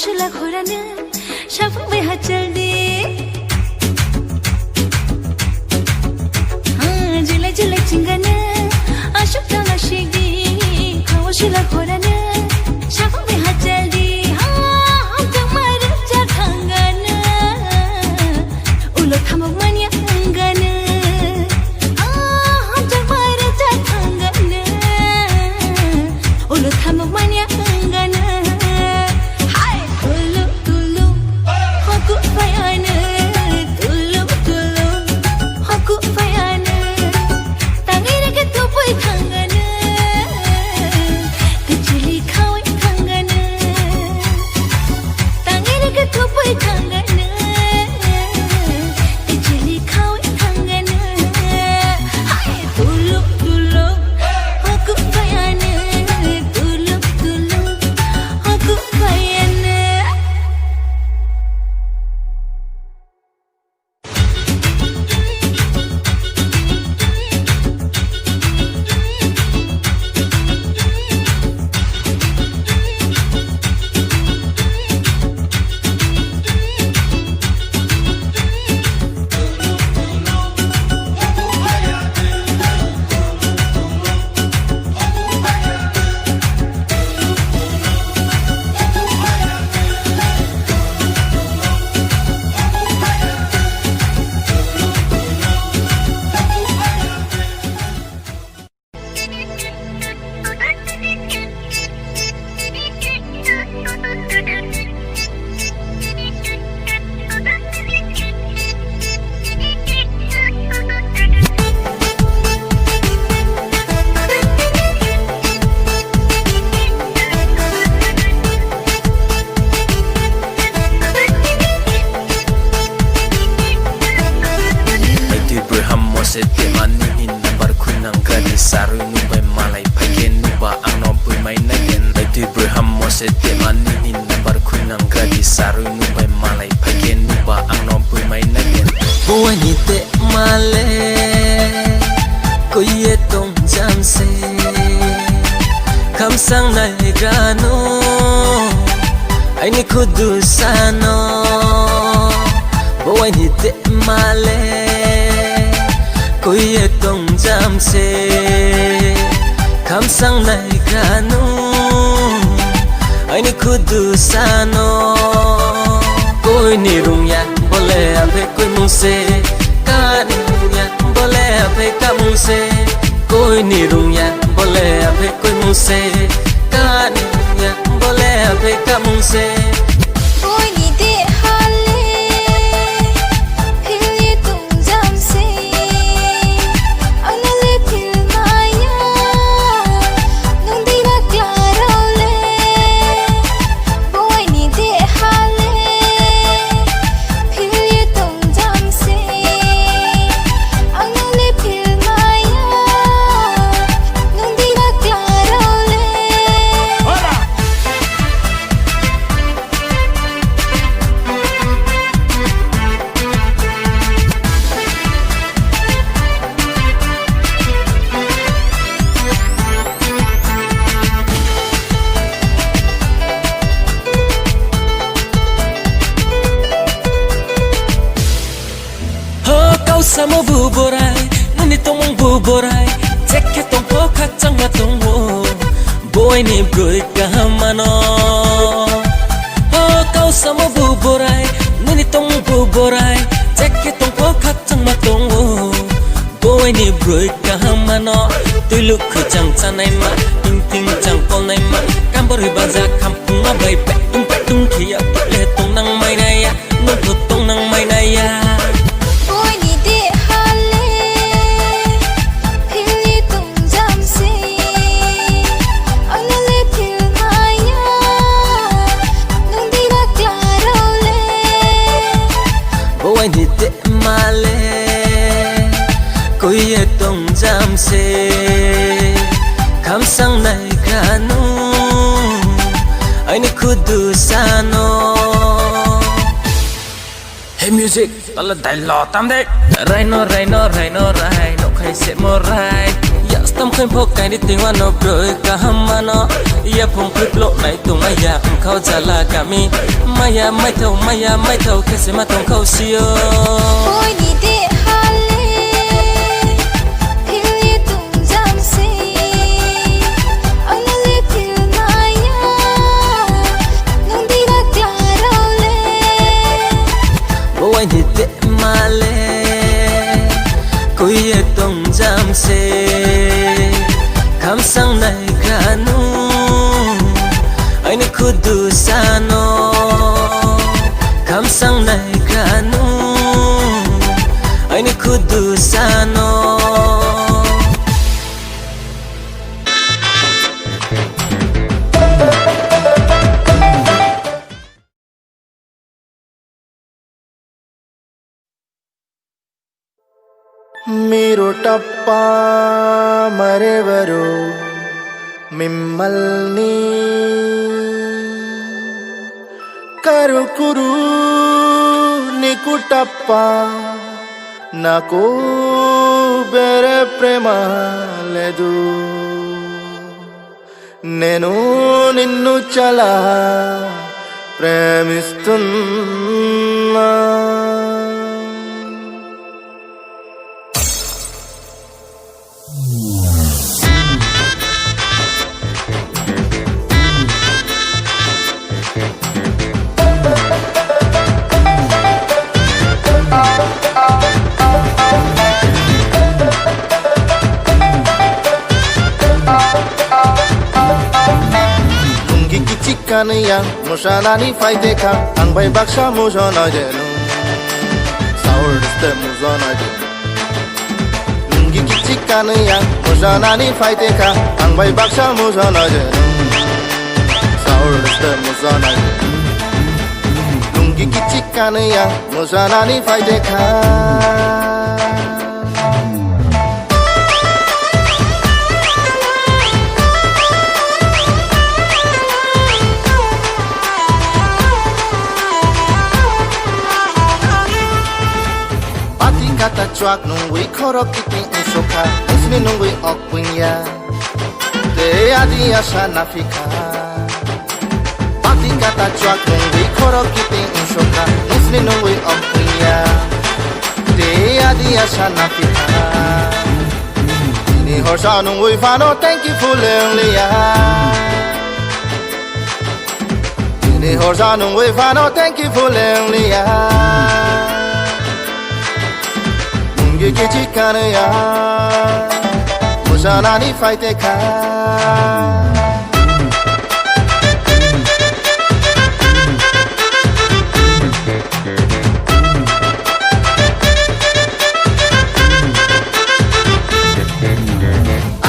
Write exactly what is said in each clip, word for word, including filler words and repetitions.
Chula khorana, shapung bai hachal de. Ah, jila jila chingana, ashok tala shigi. Hawa shula khorana, shapung bai hachal de. Ah, hamjak maru cha thangana. Ulo thamok manya angana. Ah, hamjak maru cha thangana. Ulo thamok manya angana. Hai, tulu, tulu, hoku payana, tulu, tulu, hoku payana. Tangireke tupui thangana, kichili khawi thangana. Tangireke tupui thangana, kichili khawi thangana. Hai, tulu, tulu, hoku payana, tulu, tulu, hoku payana. Twi bwrwi hammo se twima nini number khunang gradi sarwi nungbai malai phaikhe nungba angno bwimai naigen. Twi bwrwi hammo se twima nini number khunang gradi sarwi nungbai malai phaikhe nungba angno bwimai naigen. Buaini te male kuye tong jamse khamsang nai gano aini khudu sano. Buaini te male kuye tong jamse khamsang nai gano aini khudu sano. Koi ni rungya bole aphe koi mungse, kani rungya bole aphe kamungse. Koi ni rungya bole aphe koi mungse, kani rungya bole aphe kamungse. Koi ni de hale philye tong jamse, anale phil maya, nung dina klarole. Buaini de hale philye tong jamse, anale phil maya, nung dina klarole. Ho kau samo bu borai, nini tongmung bu borai, jekhe tongkho khakchangma tongo, buaini broi kaham mano. Ho kau samo bu borai, nini tongmung bu borai, jekhe tongkho khakchangma tongo, buaini broi kaham mano. Twi luk khwchang chanai ma, ting ting chang kolnai ma, kamborwi baja khampungma bai petung petung khiya, tole tongnang mainaya. Nungkho tongnang mainaya. Buaini de hale philye tong jamse, anale phil maya, nung dina klarole. Buaini de male kuye tong jamse khamsang nai gano aini khudu sano. Hey music, tala dailo tam de. Raino, raino, raino, rai, nokhai se mo rai. Ya Tamkhai phok kaini twiwano bwrwi kaham mano. Yapung phwrwk loknai tongmaya wngkha o jala kami. Maya maithok, maya maithok khe se ma tongkha o sio. Boini de hale, philwi tungjam se. Ang le phil maya, nang dira klarao le. Boini de male, kuye tongjam se. Khamsang nai kanu, aini khudu sano. Khamsang nai kanu, aini khudu sano. Miro tappa marevaro mimmalni karukuru nikutappa nako bere prema ledu. Nenu ninnu chala premistuna. Lungi kichik kanwi ang musanani phai tekha, ang bai baksa musanai de nung. Saur de musanai de. Lungi kichik kanwi ang musanani phai tekha, ang bai baksa musanai de nung. Saur de musanai de. Lungi kichik kanwi ang musanani phai tekha. Pati kata chuak nungwi khorok kiting usokha, usni nungwi ok punya. Tei adi asa naphikha. Pati kata chuak nungwi khorok kiting wngsokkha, nusni nungwi ok punya. Tei adi asa naphikha. Tini horsa nungwi phano thank you phule wngliya. Tini horsa nungwi phano thank you phule wngliya. Nunggi kichik kanwi ang musanani phai tekha.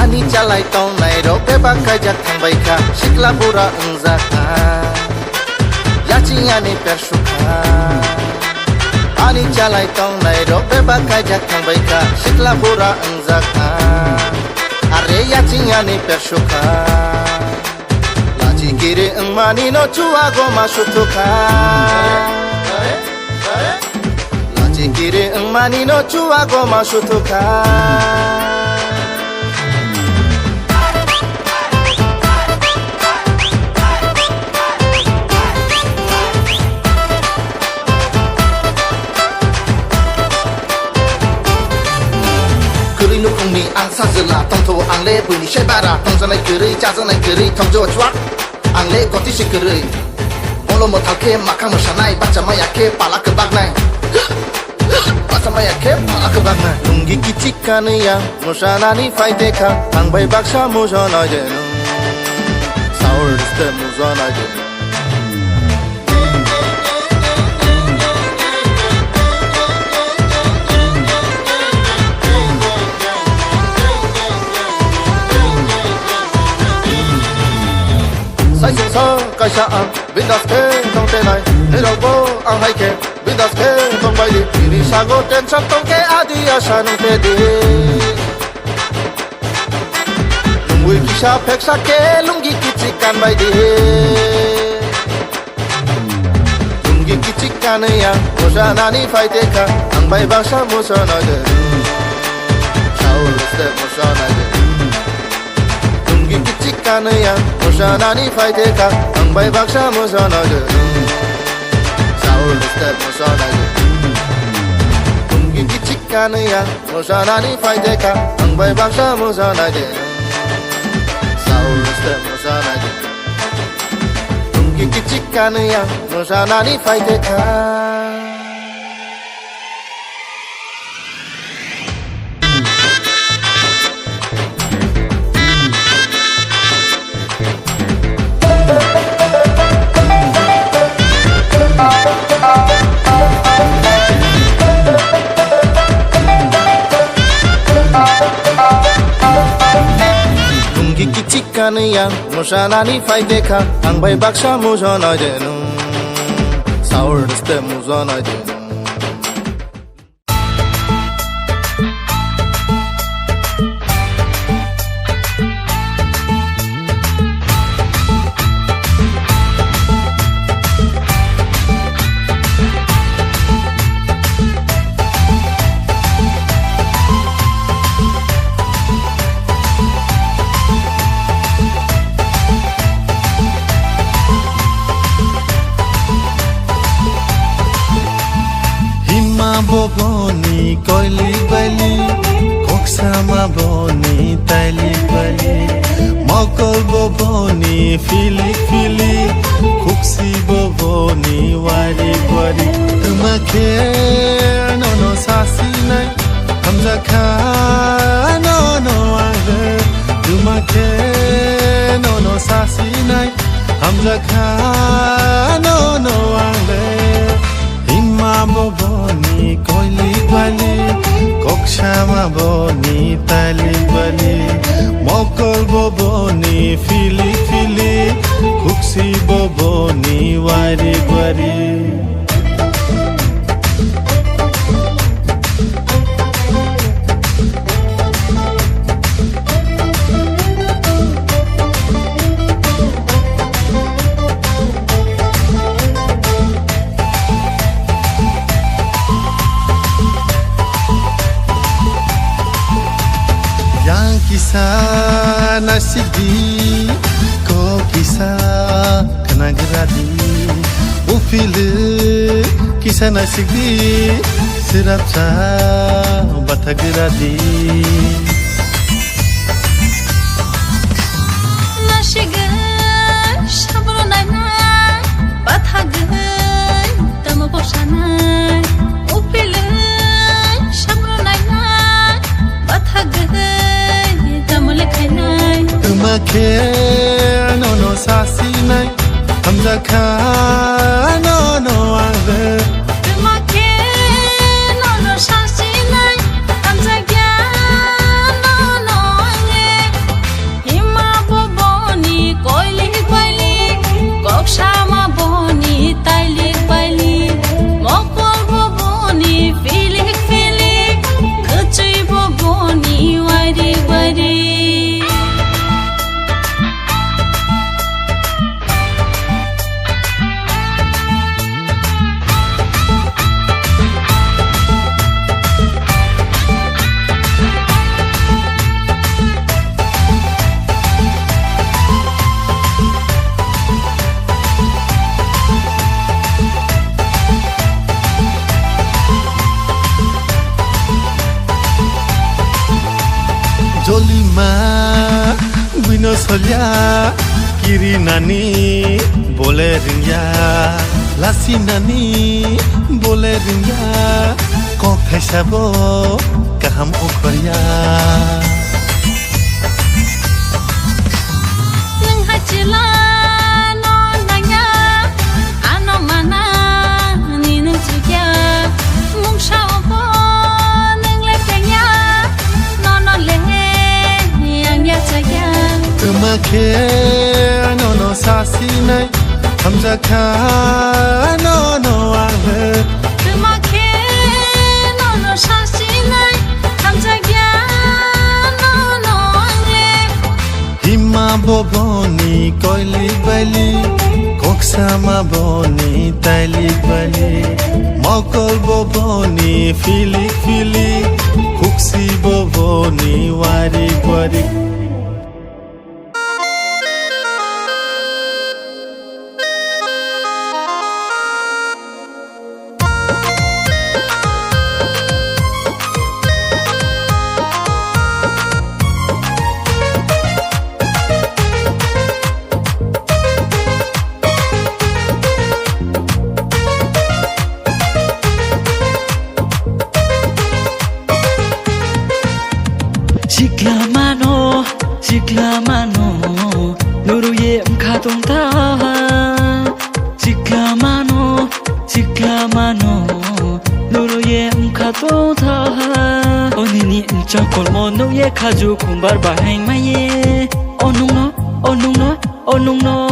Ani chalai tongnai rok bebak kaijak thangbai kha, sikla bura wngjak ang. Yaching ani persukha. Ani chalai tongnai rok bebak kaijak thangbai kha, sikla bura wngjak ang. Are yaching ani persukha. Lachi kiri wngmani no chuago ma suthukha. Lachi kiri wngmani no chuago ma suthukha. Kwrwi nukhungni ang sajwla, tongthogo ang le buini se bara, tongjaknai kwrwi, chajaknai kwrwi, thokjao chuak. Ang le goti se kwrwi. Bolo mwthal khe makhang mwsanai, bacha maya khe pala kwbaknai. Bacha maya khe pala kwbaknai. Lungi kichik kanwi ang musanani phai tekha, ang bai baksa musanai de nung. Saur de musanai de. Sai sung sa kaisa ang bindas khe tong tenai, nirok bo ang hai khe bindas khe tong bai di. Bini sago tension tong khe adi asa nung te di. Nungwi kisa pheksa khe lungi kichik kan bai di. Lungi kichik kanwi ang musanani phai tekha, ang bai baksa musanai de. Saul step musanai de. Kichik kanwi ang mosanani phaiteka, ang bai baksa mosanai de. Sour step mosanai de. Tungki kichik kanwi ang mosanani phaiteka, ang bai baksa mosanai de. Sour step mosanai de. Tungki kichik kanwi ang mosanani phaiteka. Tungki kichik kanwi ang mosanani phaiteka, ang bai baksa mosanai de nwng. Sour step mosanai de nwng. Himma bo boni koilik bailik, koksama boni tailik bailik, mokol bo boni filik filik, khuksi bo boni warik warik. Twma khe nono sasinai, hamjakha nono ang le. Twma khe nono sasinai, hamjakha nono ang le. Himma bo boni koilik bailik, koksama boni tailik bailik, mokol bo boni filik filik, khuksi bo boni warik warik. Yang kisa nasikdi, kok kisa khnagradi, uphili kisa nasikdi, sirapsa bathagradi. Nasigwi sabro nainai, bathagwi tamo boksanai, uphili sabro nainai, bathagwi tamo lekhainai. Twma khe nono sasinai, hamjakha nono ang le. Twma khe nono sasinai, hamjakya nono ang le. Himma bo boni koilik bailik, koksama boni tailik bailik, mokol bo boni filik filik, kwchwi bo boni wairik wairik. Jolima buino solya, kiri nani bole ringya, lasi nani bole ringya, kok thaisa bo kaham okhorya. Nwng hai chwla no nangya, ano mana ni nwng chukya, mungsa obo nwng le pengya, nono le ang yachakya. Twma khe nono sasinai, hamjakha nono ang le. Twma khe nono sasinai, hamjakya nono ang le. Himma bo boni koilik bailik, koksama boni tailik bailik, mokol bo boni filik filik, khuksi bo boni warik warik. Sikla mano, nuruye wngkha tongtha. Sikla mano, sikla mano, nuruye wngkha tongtha. Onini wngchang kolmo nukye khaju khumbar bahai maiye. O nungno, o nungno, o nungno.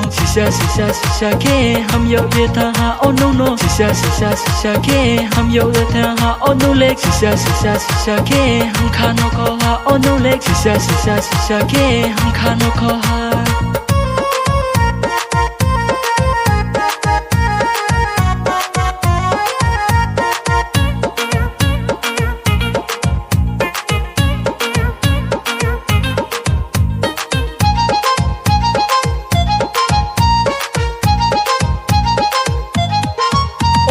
Sisa, sisa, sisa khe hamyok ye thaha, o nungno. Sisa, sisa, sisa khe hamyok ye thaha, o nulek. Sisa, sisa, sisa khe hamkha nokho ha, o nulek. Sisa, sisa, sisa khe hamkha nokho ha.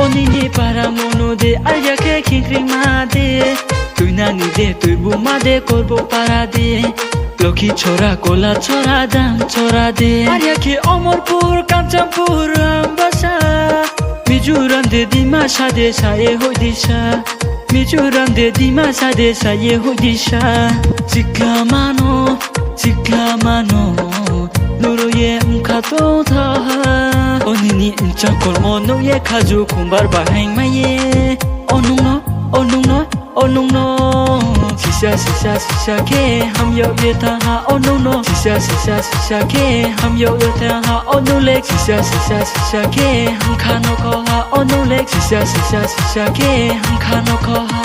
Onini para mono de, arya khe khinkring ma de. Tuinani de, tuibu ma de, korbo para de. Lokhi chora, kola chora, dam chora de. Arya khe Omorpur, Kanchanpur, Ambasa. Mizoram de, Dimasa de, saye hoi disa. Mizoram de, Dimasa de, saye hoi disa. Sikla mano, sikla mano, nuruye wngkha tongtha. Onini wngchang kolmo nukye khaju khumbar bahai maiye. O nungno, o nungno, o nungno. Sisa, sisa, sisa khe hamyok ye thaha, o nungno. Sisa, sisa, sisa khe hamyok ye thaha, o nulek. Sisa, sisa, sisa khe hamkha nokho ha, o nulek. Sisa, sisa, sisa khe hamkha nokho ha.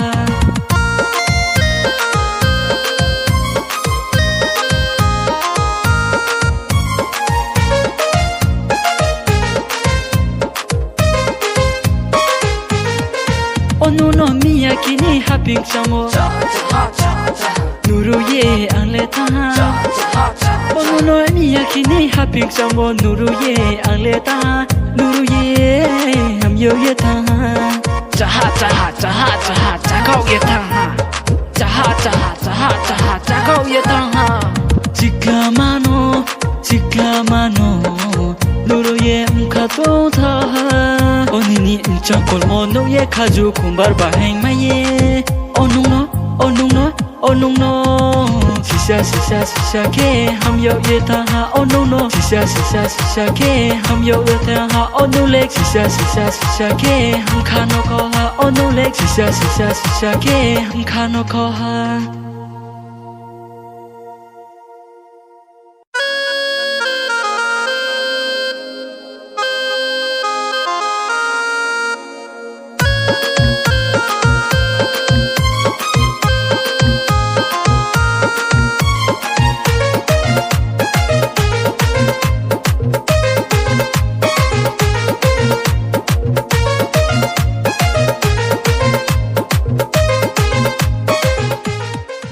Onuno miya kini haping samo. Nuruye angle taha. Onuno miya kini haping samo. Nuruye angle taha. Nuruye hamyo ye taha. Chaha, chaha, chaha, chaha, chakao ye taha. Chaha, chaha, chaha, chaha, chakao ye taha. Sikla mano, sikla mano, nuruye wngkha tongtha. Onini wngchang kolmo nukye khaju khumbar bahai maiye. O nungno, o nungno, o nungno. Sisa, sisa, sisa khe hamyok ye thaha, o nungno. Sisa, sisa, sisa khe hamyok ye thaha, o nulek. Sisa, sisa, sisa khe hamkha nokho ha, o nulek. Sisa, sisa, sisa khe hamkha nokho ha.